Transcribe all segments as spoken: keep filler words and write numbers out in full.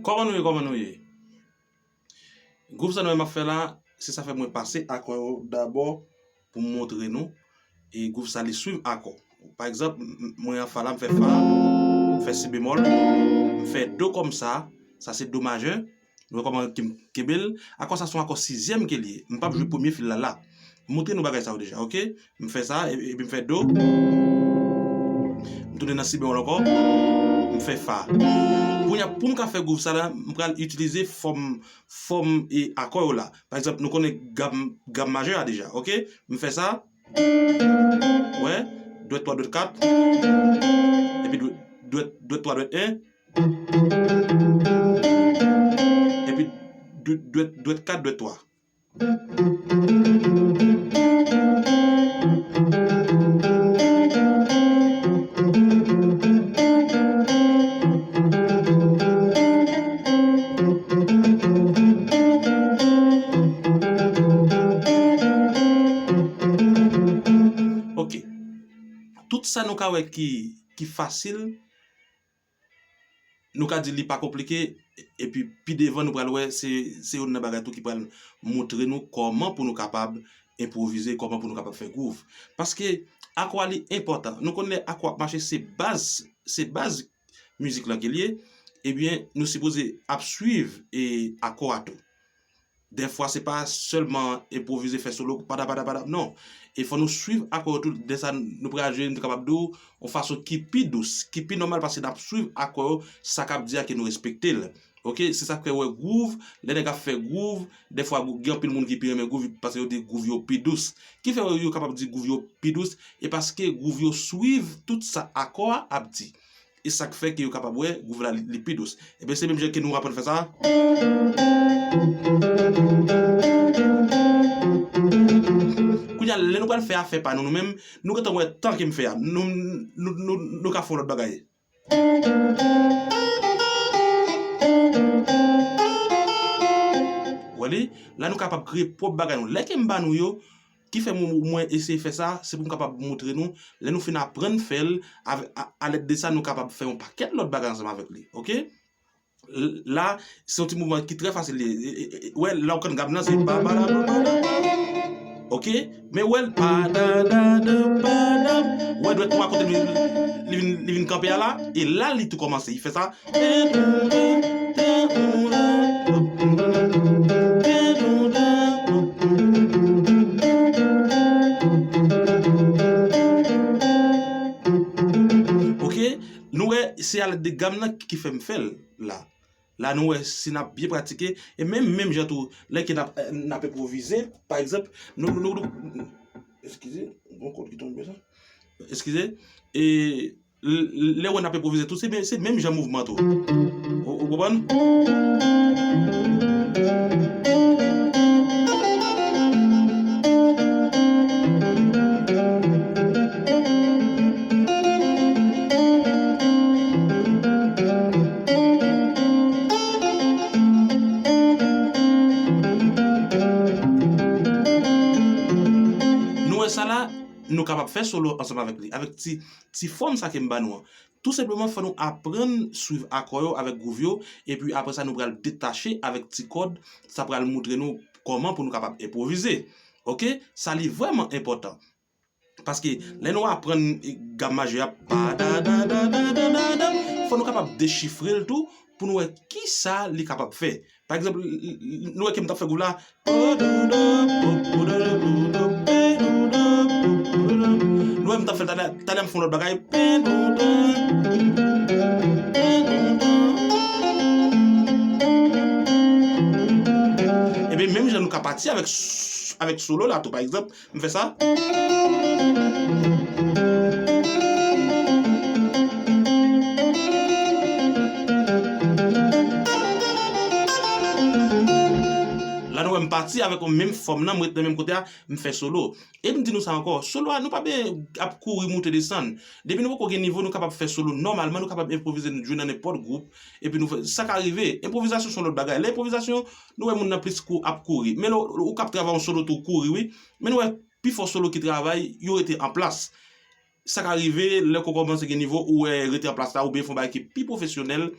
Kòman nou ye, kòman nou ye? Gwouv sa nou wè m ap fè la, se sa fè mwen pase akò yo dabò pou m montre nou. E gwouv sa li swiv akò. Pa egzanp, m- m- mwen an fa la, m fè fa, m fè si bemòl, m fè do kòm sa, sa se do majè. Nou wè kòman ke m kenbe l. Akò sa se yon akò sizyèm ke l ye. M p ap jwe premye fil la la. M montre nou bagay sa yo deja, oke? M fè sa, e- epi m fè do. M tounen nan si bemòl ankò. M fè fa. Kounye a, pou m ka fè gwouv sa la, m pral itilize fòm, fòm e akò yo la. Pa egzanp, nou konnen gam, gam majè a deja, oke? M fè sa. Wè, dwèt twa, dwèt kat. Epi dwèt, dwèt, dwèt twa, dwèt en. Epi dwèt, dwèt, dwèt kat, dwèt twa. Ok. Tout sa nou ka wè ki, ki fasil, nou ka di li pa konplike, epi pi devan nou pral wè se, se youn nan bagay tou ki pral montre nou kòman pou nou kapab enpwovize, kòman pou nou kapab fè gwouv. Paske akò a li enpòtan. Nou konn lè akò ap mache se baz, se baz mizik lan ke l ye, ebyen nou sipoze ap swiv e akò a tou. Dèfwa se pa sèlman enpwovize, fè solo, pada, pada, pada, non. E fò nou swiv akò yo tou, lè sa nou pral jwe, nou te kapab di w, yon fason ki pi dous, ki pi nòmal, paske n ap swiv akò yo, sa k ap di a ke nou respekte l. Oke, se sa k fè w wè gwouv, lè nèg ap fè gwouv, dèfwa gen anpil moun ki pi renmen gwouv, paske yo di gwouv yo pi dous. Ki fè yo kapab di gwouv yo pi dous? E paske gwouv yo swiv tout sa akò a ap di. E sa k fè ke yo kapab wè gwouv la li, li pi dous. Ebyen, se menm jan ke nou aprann fè sa. Kounye a, lè nou pral fè afè pa nou, nou menm, nou gentan wè tan ke m fè a. Nou, nou, nou, nou ka fè yon lòt bagay. Wè li, la nou kapab kreye pwòp bagay nou. Lè ke m ba nou yo, ki fè mwen, mwen eseye fè sa, se pou m kapab montre nou, lè nou fin aprann fè l, avè- a- alèd de sa, nou kapab fè yon pakèt lòt bagay ansanm avèk li, oke? L- La, se yon ti mouvman ki trè fasil li ye. E- e- e- Wè, la w konn gam nan, se pa, pa, pa, pa, pa, pa. Oke? Men wè l, pa, da, da, da, pa, da. Wè dwèt nou a kote li, li vin, li vin kanpe a la, e la, li tou kòmanse. Li fè sa. Oke, nou wè se alèd de gam nan ki fè m fè l la. La nou wè si n ap byen pratike, e menm, menm jan tou, lè ke n ap, n ap enpwovize, pa egzanp, nou, nou, nou, eskize, gon kòd ki tonbe sa. Eskize, e l- l- lè w wè n ap enpwovize tou, se men- se menm jan mouvman tou. Ou, ou konprann? Nou wè sa la, nou kapab fè solo ansanm avèk li, avèk ti, ti fòm sa ke m ba nou an. Tou senpleman, fò nou aprann swiv akò yo avèk gwouv yo, epi apre sa, nou pral detache avèk ti kòd, sa pral montre nou kòman pou nou kapab enpwovize. Oke? Sa li vrèman enpòtan. Paske lè nou aprann gam majè a, pa da da da da da da da, fò nou kapab dechifre l tou pou nou wè kisa li kapab fè. Pa egzanp, l- l- nou wè ke m t ap fè gwouv la. Nou wè m t ap fè l talè, talè m fè yon lòt bagay. Ebyen, menm jan nou ka pati avèk s- avèk solo la tou, pa egzanp, m fè sa. La nou wè m pati avèk yon menm fòm nan, m ret nan menm kote a, m fè solo. E m di nou sa ankò, solo a, nou pa bezwen ap kouri moute desann. Depi nou poko gen nivo, nou kapab fè solo nòmalman, nou kapab enpwovize, nou jwe nan nenpòt gwoup, epi nou fè, sa ka rive. Enpwovizasyon se yon lòt bagay. Lè enpwovizasyon, nou wè moun nan plis kou, ap kouri. Men lè w, ou k ap travay yon solo tou, ou kouri, wi. Men nou wè pifò solo ki travay, yo rete an plas. Sa ka rive, lè w kòmanse gen nivo, ou wè rete an plas la, oubyen fè yon bagay ki pi pwofesyonèl,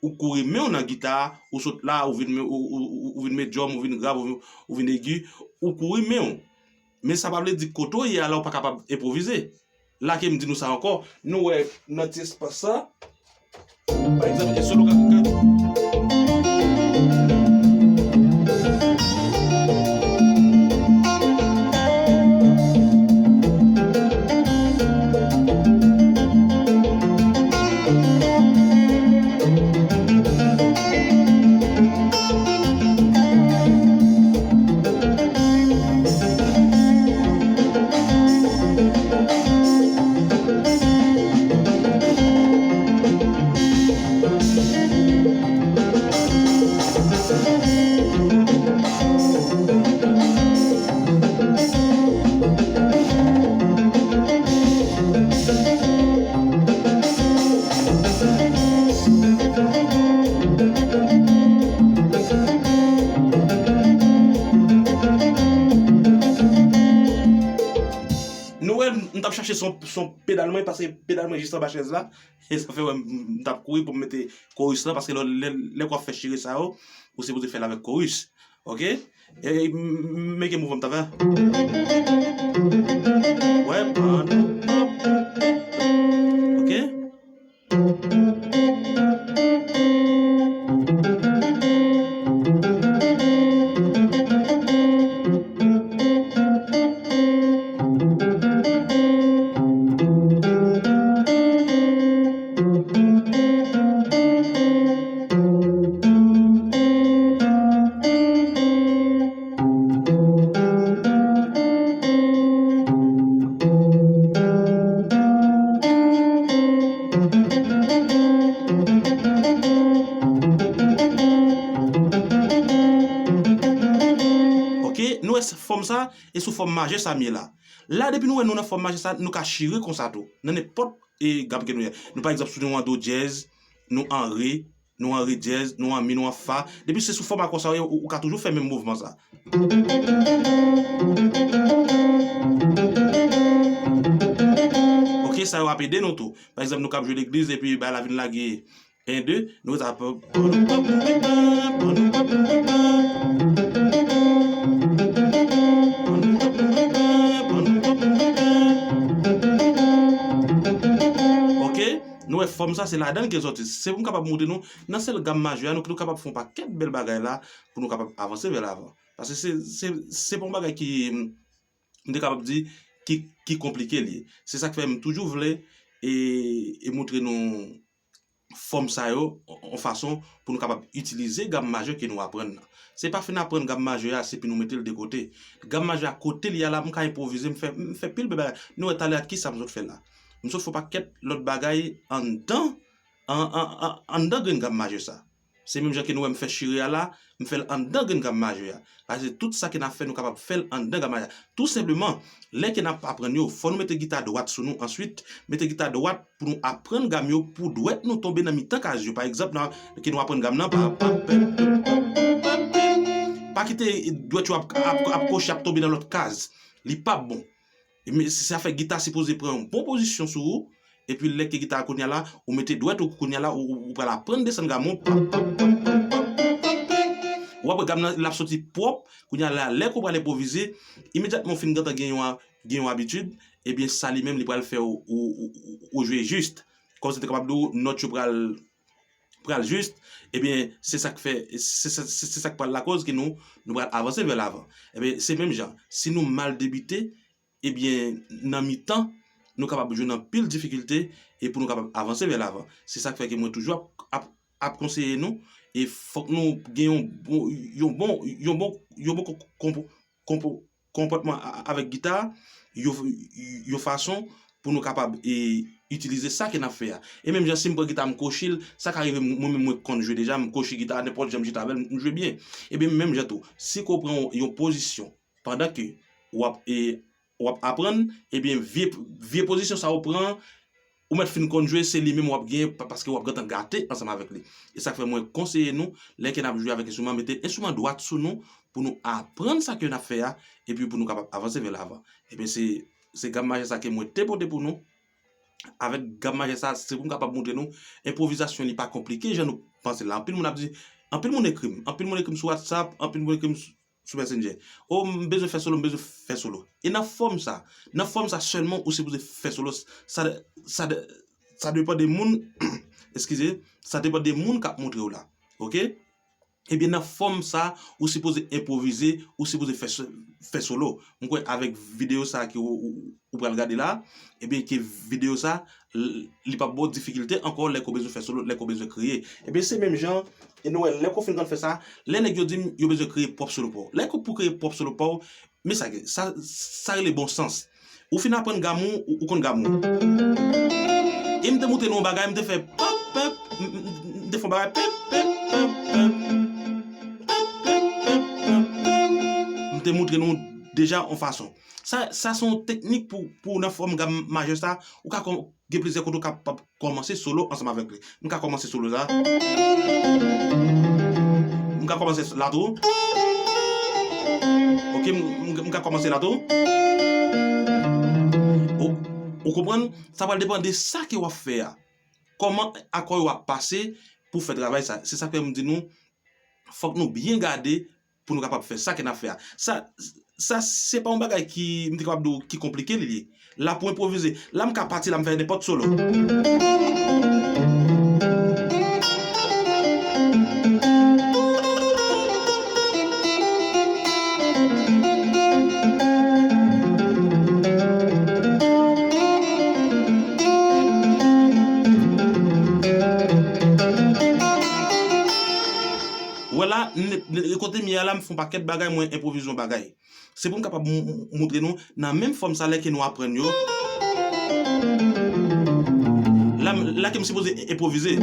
ou kouri men w nan gita, ou sot la, ou vin, ou, ou, ou, ou vin medyòm, ou vin grav, ou vin, ou vin egi, ou kouri men w. Men sa pa vle di kote w ye a la, ou pa kapab enpwovize. La ke m di nou sa ankò, nou wè nan ti espas sa, pa egzanp, e solo ka, ka, Nou wè, m t ap chache son, son pedal mwen, paske pedal mwen jis anba chèz la. E sa fè wè m, m t ap kouri pou m mete koris lan, paske lè, lè, lè w ap fè chire sa yo, ou sipoze fè l avèk koris. Oke? E, m, m, men ki mouvman m t ap fè. Wè, pann, pann. Oke? Oke, nou wè fòm sa, e sou fòm majè sa m ye la. La, depi nou wè nou nan fòm majè sa, nou ka chire konsa tou. Nan nenpòt, e, gam ke nou ye. Nou, pa egzanp, si nou an do dyèz, nou an re, nou an re dyèz, nou an mi, nou an fa. Depi se sou fòm akò sa w ye, ou, ou ka toujou fè menm mouvman sa. Oke, sa yo ap ede nou tou. Pa egzanp, nou k ap jwe legliz epi bagay la vin lage. En, de, nou ret ap. Oke, nou wè fòm sa, se ladan l ke l sòti. Se pou m kapab montre nou, nan sèl gam majè a, nou, nou kapab fè yon pakèt bèl bagay la, pou nou kapab avanse vè lavan. Paske se, se, se pa yon bagay ki, m te kapab di, ki, ki konplike l ye. Se sa k fè m toujou vle e, e montre nou fòm sa yo, yon fason pou nou kapab itilize gam majè ke nou aprann nan. Se pa fin aprann gam majè a, se pou nou mete l de kote. Gam majè a kote l ye a la, m ka enpwovize, m fè, m fè pil bèl bagay. Nou wè talè a ki sa m sot fè la. M sot fè yon pakèt lòt bagay anndan, an, an, an, anndan grenn gam majè sa. Se menm jan ke nou wè m fè chire a la, m fè l anndan grenn gam majè a. Paske tout sa ke n ap fè, nou kapab fè l anndan gam majè a. Tou senpleman, lè ke n ap aprann yo, fò nou mete gita dwat sou nou answit, mete gita dwat pou nou aprann gam yo, pou dwèt nou tonbe nan mitan kaz yo. Pa egzanp, nan, ke nou aprann gam nan, pa, pa, pa, pa kite dwèt yo ap, ap, ap kwoche, ap tonbe nan lòt kaz. Li p ap bon. E men, se sa fè gita sipoze pran yon bon pozisyon sou ou. Epi lè ke gita a kounye a la, ou mete dwèt ou kounye a la, ou, ou, ou pral aprann desann gam ou. Ou apre gam nan, l ap soti pwòp. Kounye a la, lè ke w pral enpwovize, imedyatman w fin gentan gen yon, gen yon abitid, ebyen sa li menm li pral fè w, ou, ou, ou, ou jwe jis. Kòmsi te kapab di w nòt yo pral, pral jis. Ebyen, se sa k fè, se, se, se, se sa k pral lakòz ke nou, nou pral avanse vè lavan. Ebyen, se menm jan. Si nou mal debite, ebyen, nan mitan, nou kapab jwenn anpil difikilte e pou nou kapab avanse vè lavan. Se sa k fè ke mwen toujou ap, ap, ap konseye nou, e fòk nou gen yon bon, yon bon, yon bon, yon bon konpo-, konpo-, konpòtman a, avèk gita, yon, yon fason pou nou kapab e, itilize sa ke n ap fè a. E menm jan si m pran gita m kochi l, sa ka rive m- mwen menm mwen konn jwe deja, m kochi gita a, nenpòt jan m chita avè l, m jwe byen. Ebyen menm jan tou, si ke w pran yon pozisyon pandan ke w ap e, w ap aprann, ebyen vye, vye pozisyon sa w pran, ou mèt fin konn jwe, se li menm w ap genyen pa- paske w ap gentan gate ansanm avèk li. E sa k fè mwen konseye nou, lè ke n ap jwe avèk enstriman, mete enstriman dwat sou nou pou nou aprann sa ke n ap fè a, epi pou nou kapab avanse vè lavan. Ebyen se, se gam majè sa ke mwen te pote pou nou. Avèk gam majè sa, se pou m kapab montre nou, enpwovizasyon li pa konplike jan nou panse l la. Anpil moun ap di, anpil moun ekri m, anpil moun ekri m sou WhatsApp, anpil moun ekri m sou sou Messenger. O, m bezwen fè solo, m bezwen fè solo. E nan fòm sa, nan fòm sa sèlman ou sipoze fè solo. Sa, sa, sa depann de moun, eskize, sa depann de moun k ap montre w la. Oke? Ebyen, nan fòm sa, ou sipoze enpwovize, ou sipoze fè so- fè solo. M kwè avèk videyo sa ke ou, ou, ou pral gade la, ebyen ke videyo sa, l- li p ap ba w difikilte ankò lè ke w bezwen fè solo, lè ke w bezwen kreye. Ebyen se menm jan, e nou wè lè ke w fin konn fè sa, lè nèg yo di m yo bezwen kreye pwòp solo pa w. Lè ke pou kreye pwòp solo pa w, men sa, sa, sa rele bon sans. Ou fin aprann gam ou, ou, ou konn gam ou. E m te montre nou yon bagay, m te fè pèp, pèp, m- m- m- m te fè yon bagay, pèp, pèp, pèp, pèp. M te montre nou deja yon fason. Sa, sa se yon teknik pou, pou nan fòm gam majè sa, ou ka kò- gen plizyè kote ou kapab kòmanse solo ansanm avèk li. M ka kòmanse solo sa. M ka kòmanse la tou. Oke, m, m, m ka kòmanse la tou. Ou, ou konprann? Sa pral depann de sa ke w ap fè a. Kòman akò yo ap pase pou fè travay sa. Se sa k fè m di nou, fòk nou byen gade pou nou kapab fè sa ke n ap fè a. Sa, sa se pa yon bagay ki, m te kapab di w, ki konplike li ye. La pou enpwovize. La m ka pati la m fè nenpòt solo. Wè la, n- n- kote m ye a la, m fè yon pakèt bagay, mwen enpwovize yon bagay. Se pou m kapab m- m- montre nou nan menm fòm sa lè ke nou aprann yo. La, m- la ke m sipoze enpwovize.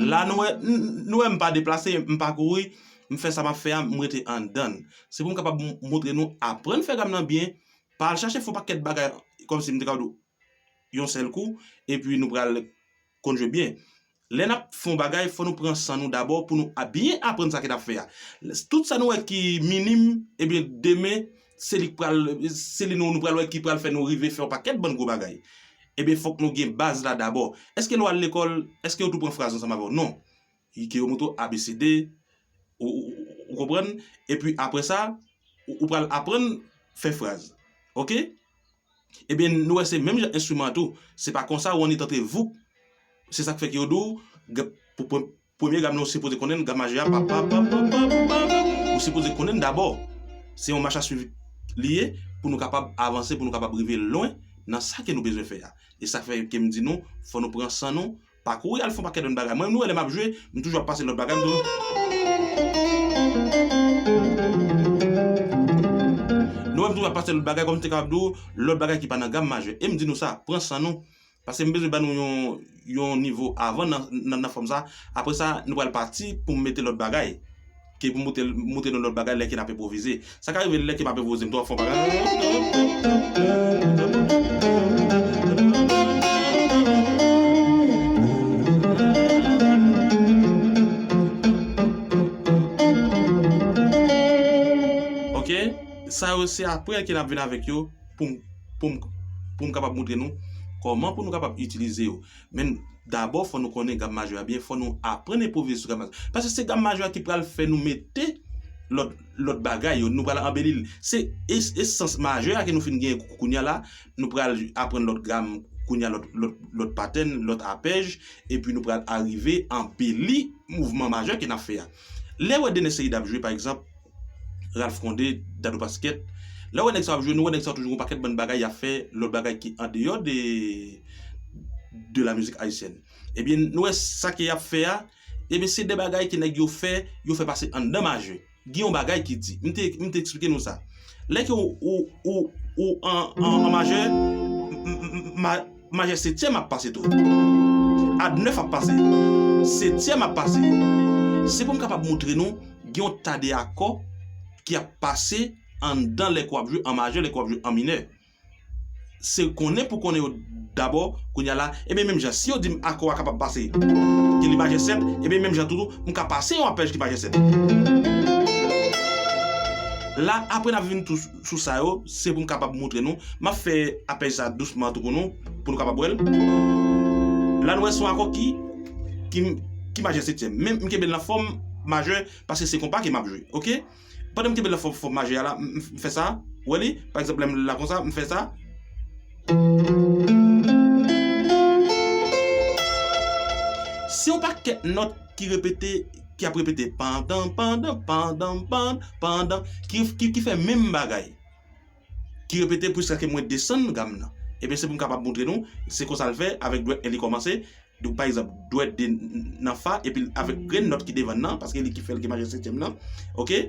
La nou wè, n- nou wè m pa deplase, m pa kouri, m fè sa m ap fè a, m rete anndan. Se pou m kapab m- montre nou aprann fè gam nan byen, pa al chache fè yon pakèt bagay kòmsi m te ka di w yon sèl kou, epi nou pral konn jwe byen. Lè n ap fè yon bagay, fò nou pran san nou dabò pou nou a- byen aprann sa ke n ap fè a. Tout sa nou wè ki minim, ebyen, demen, se li k pral, se li nou, nou pral wè ki pral fè nou rive fè yon pakèt bann gwo bagay. Ebyen, fòk nou gen baz la dabò. Èske lè w al lekòl, èske yo tou pran fraz ansanm avè w? Non. Ke yo montre w A B C D, ou, ou, ou konprann? Epi apre sa, ou, ou pral aprann fè fraz. Oke? Ebyen, nou wè se menm jan enstriman an tou. Se pa konsa ou annik antre voup. Se sa k fè ke yo di w, g- pou pre- premye gam nan ou sipoze konnen l, gam majè a, pa, pa, pa, pa, pa, pa, ou sipoze konnen l dabò. Se yon mach a swiv li ye pou nou kapab avanse, pou nou kapab rive lwen nan sa ke nou bezwen fè a. E sa k fè ke m di nou, fò nou pran san nou, pa kouri al fè yon pakèt bann bagay. Mwen, nou wè lè m ap jwe, m toujou ap pase lòt bagay, m toujou. Nou wè m toujou ap pase lòt bagay, kòm m te kapab di w, lòt bagay ki pa nan gam majè. E m di nou sa, pran san nou. Paske m bezwen ba nou yon, yon nivo avan nan, nan, nan fòm sa. Apre sa, nou pral pati pou m mete lòt bagay. Ke pou m montre, montre nou lòt bagay lè ke n ap enpwovize. Sa ka rive lè ke m ap enpwovize, m tou ap fè yon bagay. Oke? Sa yo se apre ke n ap vin avèk yo pou m, pou m, pou m kapab montre nou kòman pou nou kapab itilize yo. Men dabò, fò nou konnen gam majè a byen, fò nou aprann enpwovize sou gam majè. Paske se gam majè a ki pral fè nou mete lòt, lòt bagay yo, nou pral anbeli l. Se es- esans majè a ke nou fin gen kou- kounye a la, nou pral aprann lòt gam kounye a, lòt, lòt, lòt patèn, lòt apèj, epi nou pral arive anbeli mouvman majè ke n ap fè a. Lè w wè Denis Seida ap jwe, pa egzanp, Ralph Condé, Dadou Pasquet, lè w wè nèg sa yo ap jwe, nou wè nèg sa yo toujou gen yon pakèt bann bagay y ap fè, lòt bagay ki andeyò de, de la mizik ayisyèn. Ebyen, nou wè sa ke y ap fè a, ebyen, se de bagay ke nèg yo fè, yo fè pase anndan majè. Gen yon bagay ki di, m te, m te eksplike nou sa. Lè ke ou, ou, ou, ou an, an, an majè, m, m, m, ma, majè setyèm ap pase tou. Ad nèf ap pase. Setyèm ap pase. Se pou m kapab montre nou, gen yon ta de akò ki ap pase anndan lè ke w ap jwe an majè, lè ke w ap jwe an minè. Se konnen pou konnen yo dabò, kounye a la, ebyen menm jan, si yo di m akò a kapab pase, ke li majè sèt, ebyen menm jan tou, m ka pase yon apèj ki majè sèt. La, apre n ap vin tou sou sa yo, se pou m kapab montre nou. M ap fè apèj sa dousman tou pou nou, pou nou kapab wè l. La, nou wè se yon akò ki, ki, ki majè setyèm. Men m kenbe l nan fòm majè, paske se konpa ke m ap jwe, oke? Pandan m kenbe l nan fòm, fòm majè a la, m, m, m fè sa. Ou wè li? Pa egzanp, lè m la konsa, m fè sa. Se yon pakèt nòt ki repete, ki ap repete pandan, pandan, pandan, pandan, pandan, ki, ki, ki fè menm bagay. Ki repete jiskaske mwen desann gam nan. Ebyen, se pou m kapab montre nou, se konsa l fè, avèk dwèt en li kòmanse, Donk, pa egzanp, dwèt de n-, nan fa, epi l avèk grenn nòt ki devan nan, paske li ki fè l ki majè setyèm nan. Oke?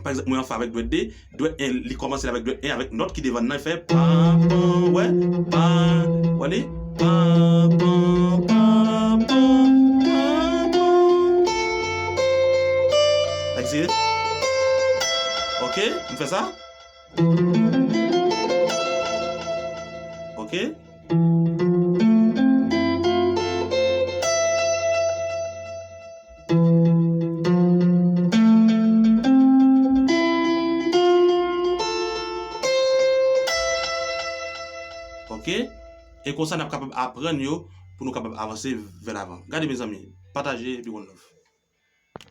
Pa egzanp, mwen an fa avèk dwèt de, dwèt en, li kòmanse avèk dwèt en avèk nòt ki devan nan, li fè pa, pa, wè, pa, wè li, pa, pa, pa, pa, pa, pa. Like this. Oke? M fè sa. Oke? Oke? E konsa, n ap kapab aprann yo pou nou kapab avanse vè lavan. Gade, mezanmi, pataje, epi one love.